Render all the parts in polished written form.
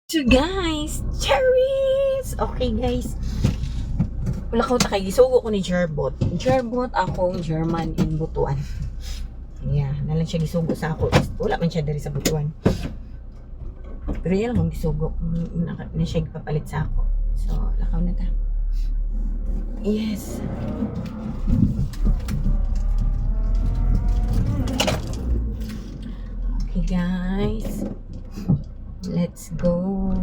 So guys, cherries! Okay guys. Wala ko ta kay gisugo ko ni Jerbot. Jerbot akong German in Butuan. Yeah, nalang siya gisugo sa ako. Wala man siya diri sa Butuan. Pero iya lang akong gisugo. Na siya gipapalit sa ako. So, lakaw na ta. Yes. Okay guys. Let's go.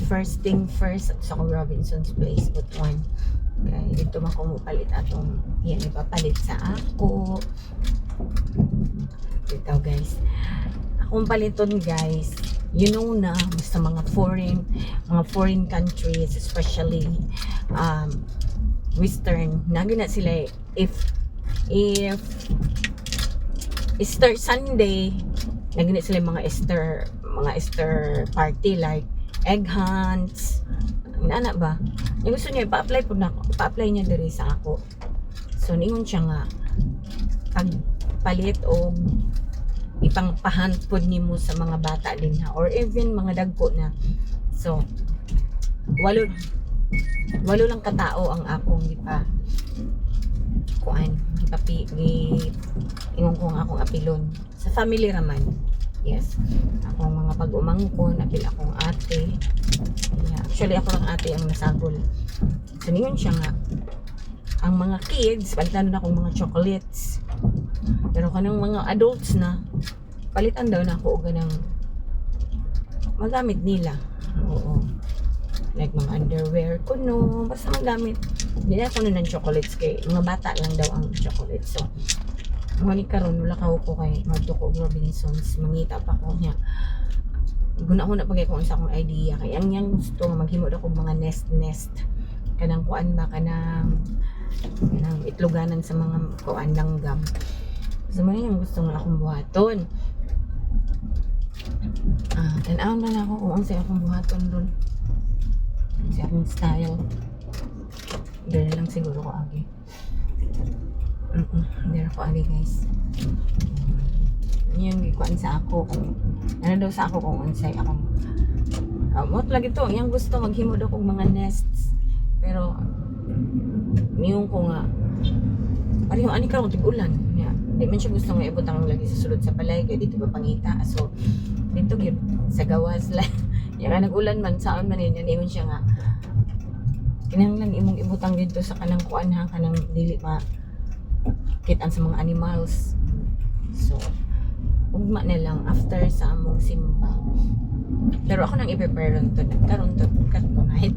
First thing first, sa akong Robinson's Place, Butuan. Okay, dito man ko mupalit atong yan ipapalit sa ako. Dito guys. Akong paliton guys, you know na basta mga foreign countries, especially Western, nagi na sila eh. If Easter Sunday, nagi na sila mga Easter party like egg hunts. Inana ba? Yung gusto niya ipa-apply po na ako, ipa-apply niya diri sa ako. So ningon siya nga pag palit og ipangpahunt pod nimo sa mga bata din ha or even mga dagko na. So walo walo lang katao ang akong gipa kuan, gipapi gi ingon ko nga akong apilon sa family raman. Yes, akong mga pag-umangkon, apil akong ate. Yeah, actually ako lang ate ang nasagol. So ningon siya nga ang mga kids palitan na akong mga chocolates, pero kanang mga adults na palitan daw na ako og ganang magamit nila. Oo, like mga underwear kuno, basta magamit. Hindi na kuno ng chocolates kay mga bata lang daw ang chocolates. So mo ni karon wala ka ko kay ngadto ko og Robinsons, mangita pa ko niya. Guna ko na pagay kung sa akong idea kay ang yang gusto nga maghimo daw kog mga nest nest, kanang kuan ba, kanang kanang itloganan sa mga kuan, langgam. So mo yung gusto nga akong buhaton. Ah, tan-awon na ako kung unsay akong buhaton ron. Unsay akong style. Dere lang siguro ko agi. Dere ko agi guys. Yung gikuan sa ako kung ano daw sa ako kung unsay akong mo lagi to yang gusto maghimo daw kog mga nests, pero niyong ko nga pareho ani karon tig-ulan nya, di man siya gusto nga ibutang lagi sa sulod sa balay kay dito ba pangita. So dito gyud sa gawas lang ya, nga nag-ulan man saan man yun. Ingon siya nga kinahanglan imong ibutang dito sa kanang kuan ha, kanang dili ma kitaan sa mga animals. So ugma na lang after sa among simba, pero ako nang i-prepare ron to karon to tonight.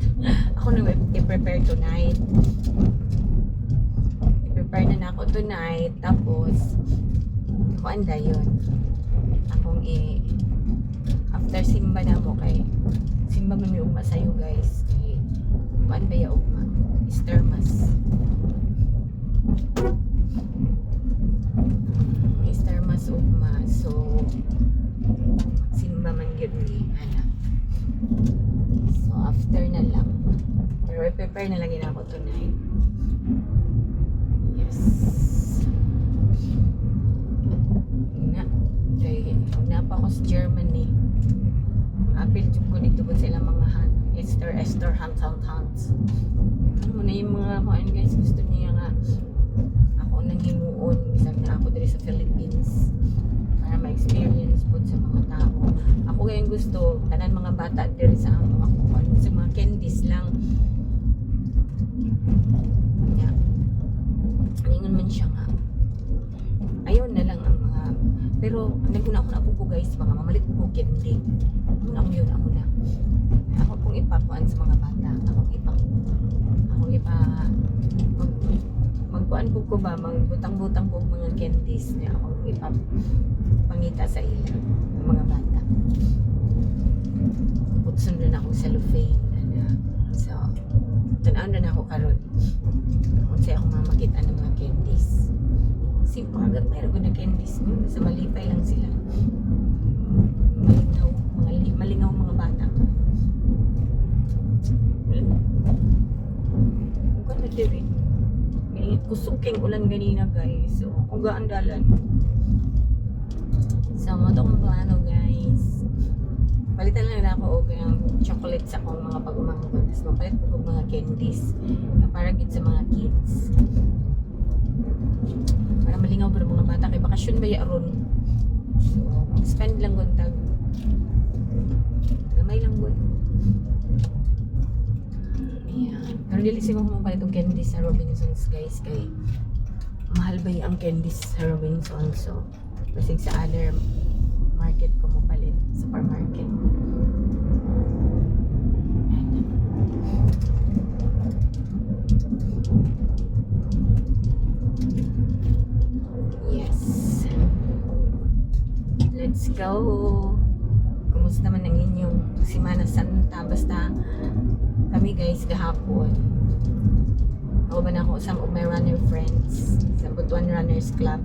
Ako nang i-prepare tonight, i-prepare na na ako tonight, tapos kuan dayon akong i after simba na mo kay simba man mi ugma sayo guys, kay kuan ba ya, ugma Easter Mass. Easter Mass ugma, so magsimba man gyud ni ana. So after na lang, pero i-prepare na lang yun ako tonight. Yes na kay napa ko sa Germany, apil jud ko dito ba sila mga hunt, Easter Easter hunt hunt hunts. Ano mo na yung mga kuan guys, gusto niya nga ako nang himuon bisag na ako diri sa Philippines para ma-experience pod sa mga tao. Ako kayong gusto tanan mga bata diri sa amo ako kuan sa mga candies lang. Yeah. Ningon man siya nga ayun na lang ang mga, pero naguna ako na po ko guys, mga mamalit ko candy. Ako na yun, ako na ako pong ipakuan sa mga bata, akong ipa mag magkuan po ko ba, magbutang-butang po og mga candies niya, akong ipa pangita sa ila ng mga bata. Putsun rin ako sa cellophane ana. So tan-awon na ako karon kung sa akong mga makita ng mga candies. Simple agad mayroon ko na candies no? Basta malipay lang sila, malingaw mga malingaw mga bata. Ulan na diri. Kusog kayong ulan ganina guys. So uga ang dalan. So mo to akong plano guys. Palitan lang na ako og ang chocolate sa akong mga pag-umangkon. Tapos mapalit ko og mga candies na para gid sa mga kids. Para malingaw pa ng mga bata kay bakasyon ba ya ron. So, spend lang gud tag gamay lang gud. Yeah. Pero dili siguro ko mapalit og candies sa Robinsons, guys, kay mahal ba yung ang candies sa Robinsons. So, basig sa other market ko mopalit, supermarket. Ayan. Yes. Let's go. Kumusta man ang inyong Simana Santa? Basta kami, guys, gahapon. Ako ba na ako some of my runner friends sa Butuan Runners Club.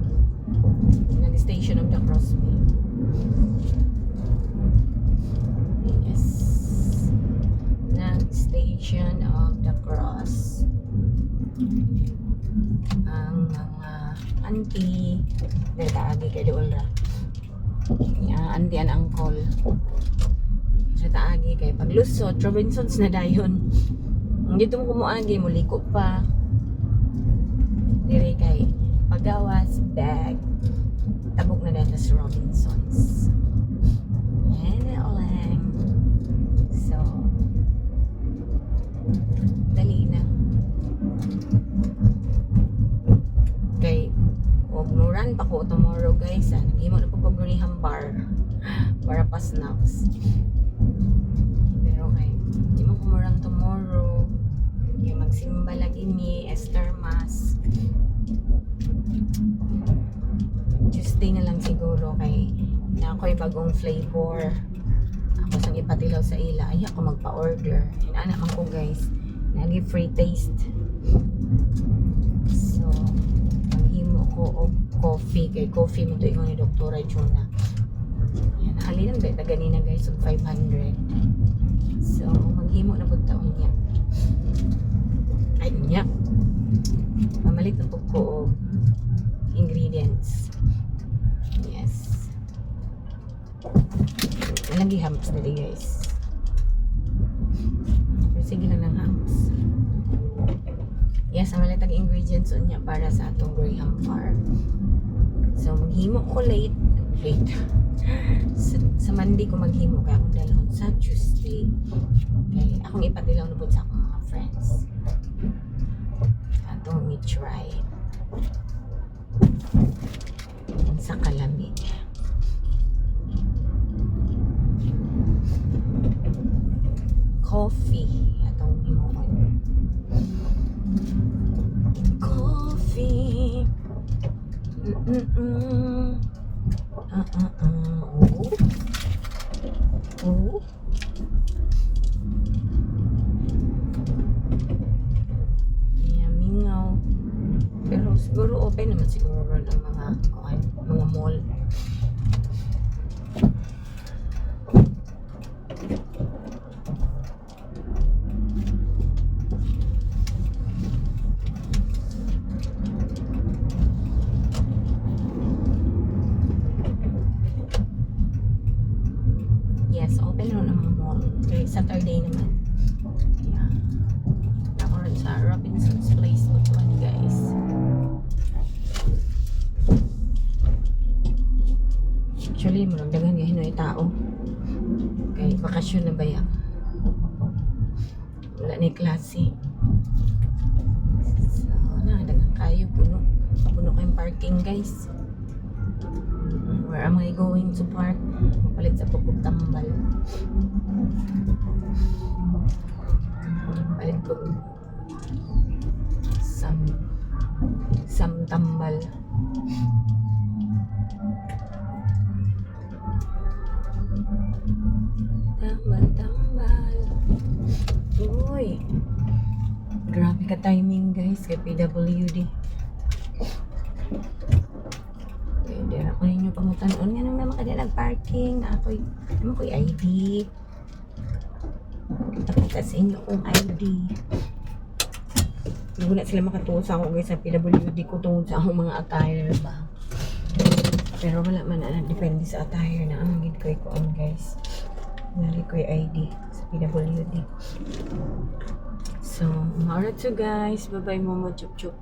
Nag-Station of the Cross mi. Yes. Nag-Station of the Cross. Ang mga auntie. Dahil taagi kay dool ra. Yeah, auntie and uncle. Sa taagi kay paglusot, Robinsons na dayon. Dito mo kumuagi, muliko pa. Dire kay pagawas, bag. Tabok na dito sa Robinsons. Yan lang. So, dali na. Kay, og mo-run pa ko tomorrow, guys. Ah, naghimo na po ko graham bar para pa snacks. Pero kay, di mo ko mo-run tomorrow. Kay magsimba lagi mi, Easter Mass. Tuesday na lang siguro kay na ako'y bagong flavor. Ako sang ipatilaw sa ila. Ay, ako magpa-order. Inana man ko, guys. Nagi free taste. So, maghimo ko og coffee kay coffee mo to ingon ni Doktora Jonah. Yan, halinan ba ta ganina, guys, og 500. So, maghimo na pud ta unya. Ay, unya. Mamalit na pud ko og ingredients. Yes. Lagi humps na di, guys. Pero sige lang ng humps. Yes, ang malit ang ingredients unya para sa atong graham bar. So, maghimo ko late. Late. Sa Monday ko maghimo kay akong dalhon sa Tuesday. Kay akong ipatilaw na pud sa akong mga friends. Atong i-try. Sa kalami. Coffee. Atong himuon. Coffee. Ah, ah, ah. Oh. Oh. Yeah, mingaw. Pero siguro open naman siguro ron ang mga kuan, mga mall. Yes, open ron ang mga mall. Okay, Saturday naman. Yeah. Ako ron sa Robinson's Place, Butuan, guys. Actually, murag daghan kay hinoy tao. Kay bakasyon na ba ya? Wala ni klase. So, na, daghan kayo. Puno. Puno kayong parking, guys. Where am I going to park? Mapalit sa pugog tambal. Palit ko some tambal. Tambal, tambal. Uy. Grabe ka timing, guys, kay PWD. Pwede ako ninyo pangutanon nga nang naman kada nag-parking. Ako'y, ano ko'y ID. Pakita sa inyo kung ID. Hindi ko na sila makatuo sa ako, guys, sa PWD ko tungod sa akong mga attire ba. Pero wala man na, depende sa attire na ang gid ko ikuan, guys. Nali ko yung ID sa PWD. So, alright, so guys, bye-bye, Momo, chup chup.